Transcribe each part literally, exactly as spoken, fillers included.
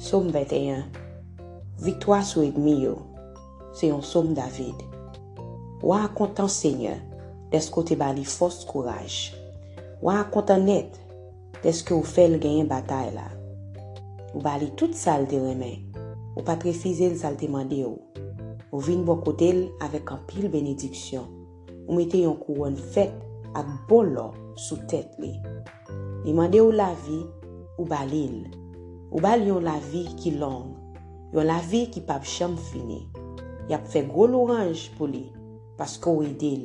Sòm venteyen. Viktwa sou ènmi yo. Se yon sòm David. Wa a kontan, Senyè, dèske w te ba li fòs, kouraj. Wa a kontan nèt dèske w fè l genyen batay la. Ou ba li tout sa l te renmen. Ou pa t refize l sa l te mande w. Ou vin bò kote l avèk anpil benediksyon. Ou mete yon kouwòn fèt ak bon lò sou tèt li. Li mande w lavi, ou ba li l. Ou ba l yon lavi ki long, yon lavi ki p ap janm fini. Y ap fè gwo lwanj pou li, paske w ede l,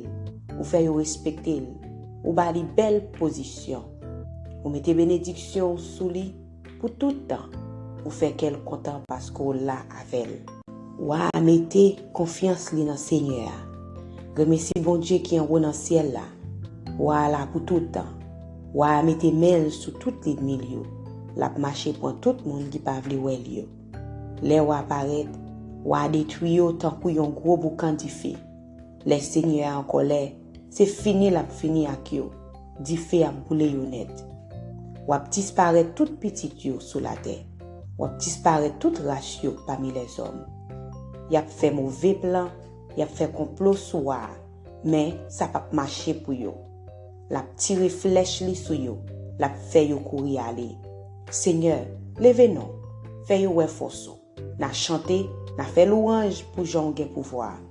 ou fè yo respekte l, ou ba li bèl pozisyon. Ou mete benediksyon w sou li pou tout tan. Ou fè kè l kontan paske w la avè l. Wa a mete konfyans li nan Senyè a. Remèsye Bondye ki anwo nan syèl la. Wa a la pou tout tan. Wa a mete men l sou tout lènmi l yo. L ap mache pran tout moun ki pa vle wè l yo. Lè wa a parèt, wa a detwi yo tankou yon gwo boukan dife. Lè Senyè a an kòlè, se fini l ap fini ak yo. Dife ap boule yo nèt. W ap disparèt tout pitit yo sou latè. W ap disparèt tout ras yo pami lèzòm. Y ap fè move plan, y ap fè konplo sou wa a, men sa p ap mache pou yo. L ap tire flèch li sou yo, l ap fè yo kouri ale. Senyè, leve non, fè yo wè fòs ou. N a chante, n a fè lwanj pou jan w gen pouvwa a.